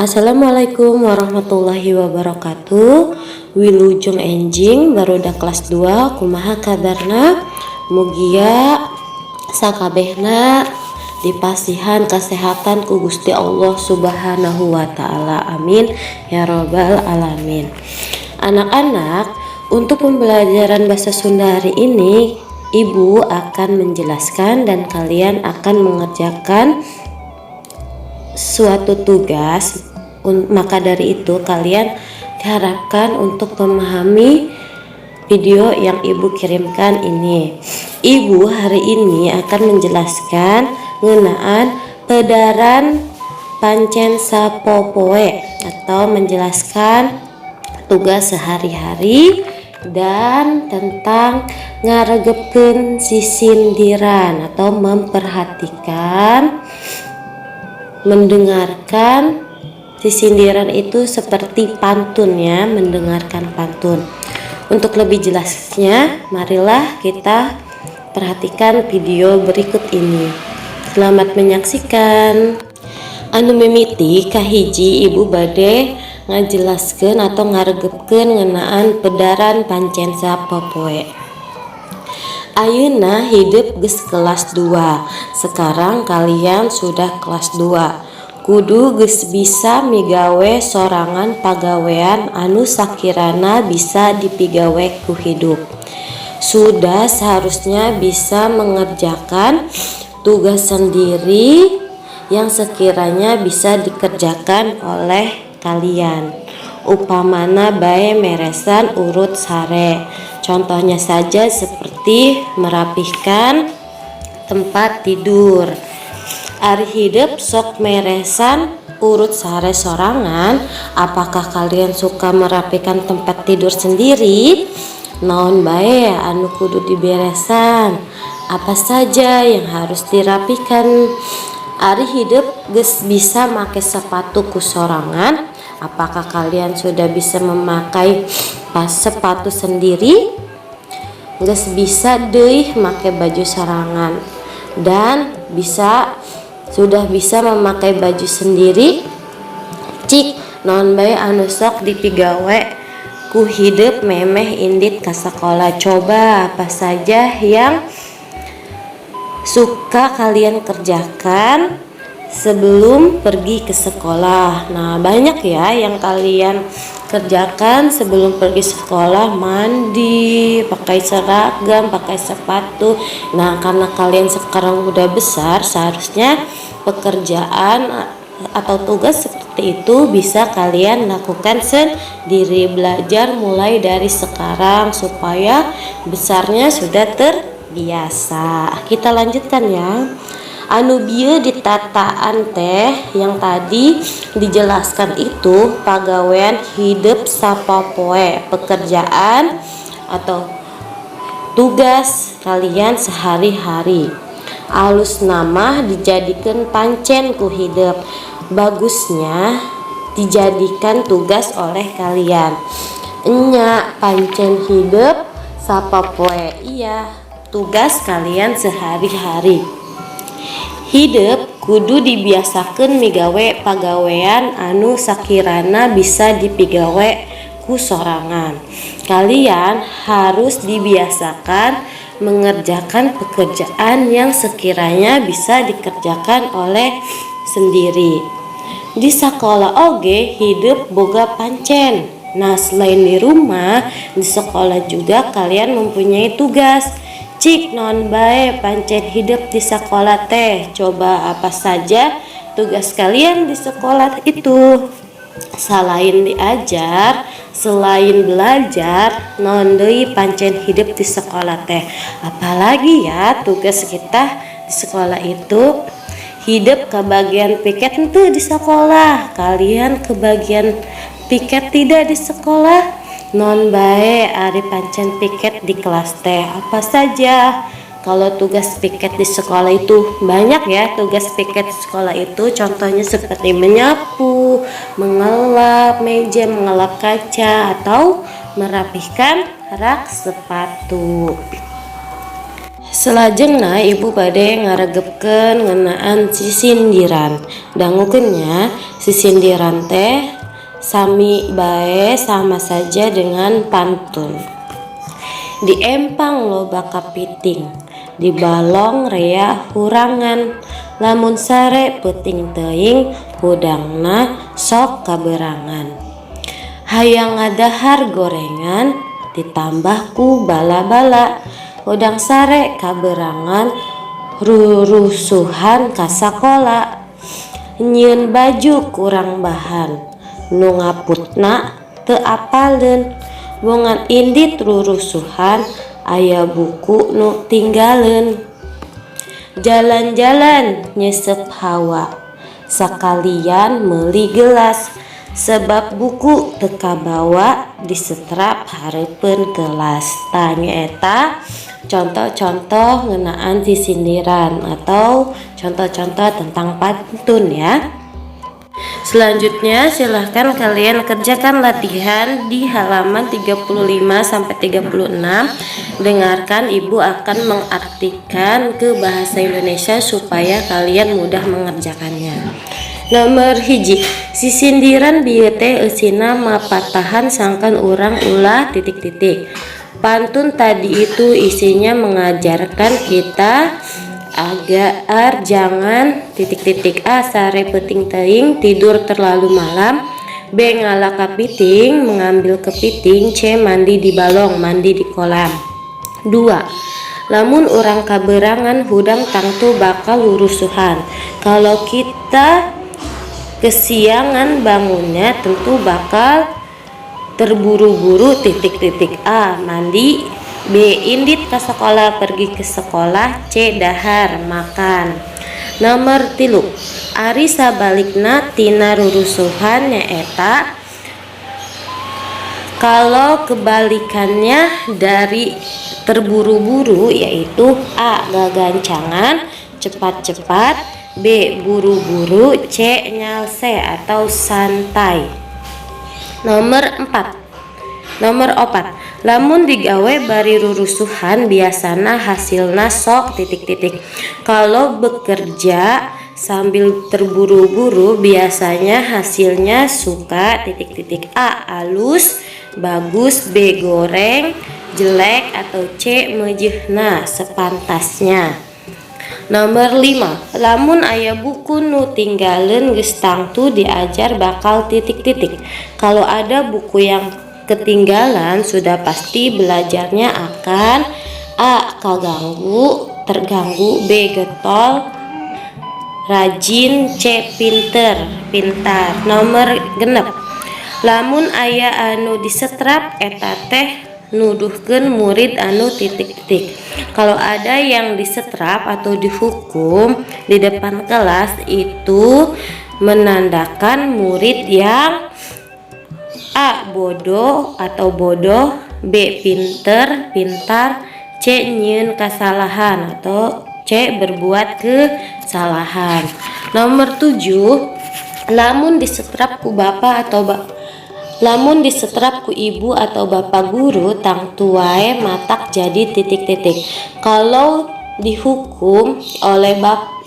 Assalamualaikum warahmatullahi wabarakatuh. Wilujeng enjing, barudak kelas 2. Kumaha kabarna? Mugia sakabehna dipasihan kesehatan ku Gusti Allah Subhanahu wa Ta'ala. Amin ya robbal alamin. Anak-anak, untuk pembelajaran bahasa Sunda hari ini, Ibu akan menjelaskan dan kalian akan mengerjakan suatu tugas. Maka dari itu, kalian diharapkan untuk memahami video yang Ibu kirimkan ini. Ibu hari ini akan menjelaskan ngeunaan pedaran pancen sapopoe atau menjelaskan tugas sehari-hari dan tentang ngaregepkeun sisindiran atau memperhatikan, mendengarkan sisindiran itu seperti pantun ya, mendengarkan pantun. Untuk lebih jelasnya, marilah kita perhatikan video berikut ini. Selamat menyaksikan. Anu mimiti kahiji, Ibu bade ngajelaskeun atau ngaregepkeun ngeunaan pedaran pancen sapopoe. Ayeuna hidep geus kelas 2. Sekarang kalian sudah kelas 2. Kudu geus bisa migawe sorangan pagawean anu sakirana bisa dipigawe ku hidup. Sudah seharusnya bisa mengerjakan tugas sendiri yang sekiranya bisa dikerjakan oleh kalian. Upamana bae meresan urut sare. Contohnya saja seperti merapihkan tempat tidur. Ari hidep sok meresan urut sare sorangan? Apakah kalian suka merapikan tempat tidur sendiri? Naon bae anu kudu diberesan? Apa saja yang harus dirapikan? Ari hidep geus bisa make sepatu ku sorangan? Apakah kalian sudah bisa memakai pas sepatu sendiri? Geus bisa deui make baju sorangan dan bisa sudah bisa memakai baju sendiri. Cik, naon bae anu sok dipigawe ku hidep memeh indit ka sakola? Coba, apa saja yang suka kalian kerjakan sebelum pergi ke sekolah? Nah, banyak ya yang kalian kerjakan sebelum pergi sekolah: mandi, pakai seragam, pakai sepatu. Nah, karena kalian sekarang udah besar, seharusnya pekerjaan atau tugas seperti itu bisa kalian lakukan sendiri. Belajar mulai dari sekarang supaya besarnya sudah terbiasa. Kita lanjutkan ya. Anu bieu ditataan teh, yang tadi dijelaskan itu pagawean hidep sapopoe, pekerjaan atau tugas kalian sehari-hari. Alusna mah dijadikan pancen ku hidep. Bagusnya dijadikan tugas oleh kalian. Enya, pancen hidep sapopoe. Iya, tugas kalian sehari-hari. Hidep kudu dibiasakeun migawe pagawean anu sakirana bisa dipigawe ku sorangan. Kalian harus dibiasakan mengerjakan pekerjaan yang sekiranya bisa dikerjakan oleh sendiri. Di sekolah oge hidep boga pancen. Nah, selain di rumah, di sekolah juga kalian mempunyai tugas. Cik, naon bae pancen hidep di sekolah teh? Coba, apa saja tugas kalian di sekolah itu? Selain diajar, selain belajar, naon deui pancen hidep di sekolah teh? Apalagi ya tugas kita di sekolah itu? Hidep kebagian piket itu di sekolah? Kalian kebagian piket tidak di sekolah? Naon bae ari pancen piket di kelas teh? Apa saja kalau tugas piket di sekolah itu? Banyak ya tugas piket di sekolah itu, contohnya seperti menyapu, mengelap meja, mengelap kaca, atau merapihkan rak sepatu. Salajengna Ibu bade ngaregepkeun ngeunaan sisindiran. Dangukeun nya, sisindiran teh sami bae, sama saja dengan pantun. Di empang loba kapiting, di balong rea hurangan. Lamun sare peuting teuing, hudangna sok kaberangan. Hayang ngadahar gorengan, ditambah ku bala-bala. Hudang sare kaberangan, rurusuhan ka sakola. Nyieun baju kurang bahan, nu ngaputna teu apaleun. Bongan indit rurusuhan, aya buku nu tinggaleun. Jalan-jalan nyeuseup hawa, sakalian meuli gelas. Sebab buku teu kabawa, disetrap hareupeun kelas. Tah, nyaeta contoh-contoh ngeunaan sisindiran atau contoh-contoh tentang pantun ya. Selanjutnya silahkan kalian kerjakan latihan di halaman 35 sampai 36. Dengarkan, Ibu akan mengartikan ke bahasa Indonesia supaya kalian mudah mengerjakannya. Nomor 1, sisindiran bieu teh eusina mapatahan sangkan urang ulah titik-titik. Pantun tadi itu isinya mengajarkan kita agar jangan titik-titik. A. Sare peuting teuing, tidur terlalu malam. B. Ngala kapiting, mengambil kepiting. C. Mandi di balong, mandi di kolam. 2. Lamun urang kaberangan, hudang tangtu bakal rurusuhan. Kalau kita kesiangan bangunnya, tentu bakal terburu-buru titik-titik. A. Mandi. B. Indit ke sekolah, pergi ke sekolah. C. Dahar, makan. Nomor 3, ari sabalikna tina rurusuhan nyaeta. Kalau kebalikannya dari terburu-buru yaitu A. Gagancangan, cepat-cepat. B. Buru-buru. C. Nyalse atau santai. Nomor 4. Nomor 4, lamun digawe bari rurusuhan, biasana hasilna sok titik-titik. Kalau bekerja sambil terburu-buru, biasanya hasilnya suka titik-titik. A. Alus, bagus. B. Goreng, jelek. Atau C. Meujeuhna, sepantasnya. Nomor 5, lamun aya buku nu tinggaleun, geus tangtu diajar bakal titik-titik. Kalau ada buku yang ketinggalan, sudah pasti belajarnya akan A. Kaganggu, terganggu. B. Getol, rajin. C. Pinter, pintar. Nomor 6, lamun aya anu disetrap, eta teh nuduhkeun murid anu titik-titik. Kalau ada yang disetrap atau dihukum di depan kelas, itu menandakan murid yang A. Bodoh atau bodoh. B. Pinter, pintar. C. Nyieun kasalahan atau C. Berbuat kesalahan. Nomor 7, lamun disetrap ku bapak atau lamun disetrap ku ibu atau bapak guru, tangtu wae matak jadi titik-titik. Kalau dihukum oleh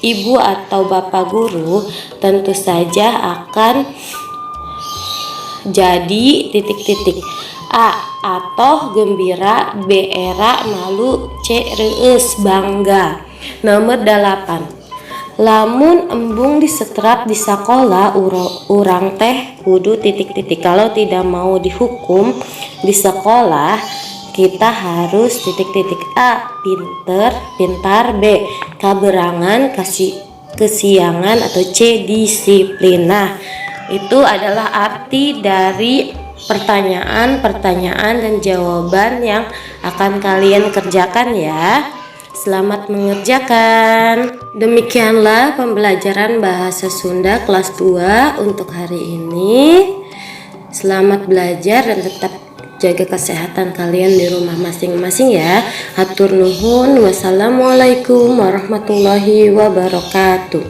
ibu atau bapak guru, tentu saja akan jadi titik-titik. A. Atoh, gembira. B. Era, malu. C. Reueus, bangga. Nomor 8, lamun embung disetrap di sekolah, urang teh kudu titik-titik. Kalau tidak mau dihukum di sekolah, kita harus titik-titik. A. Pinter, pintar. B. Kaberangan, kasih kesiangan. Atau C. Disiplin. Nah, itu adalah arti dari pertanyaan-pertanyaan dan jawaban yang akan kalian kerjakan ya. Selamat mengerjakan. Demikianlah pembelajaran bahasa Sunda kelas 2 untuk hari ini. Selamat belajar dan tetap jaga kesehatan kalian di rumah masing-masing ya. Hatur nuhun. Wassalamualaikum warahmatullahi wabarakatuh.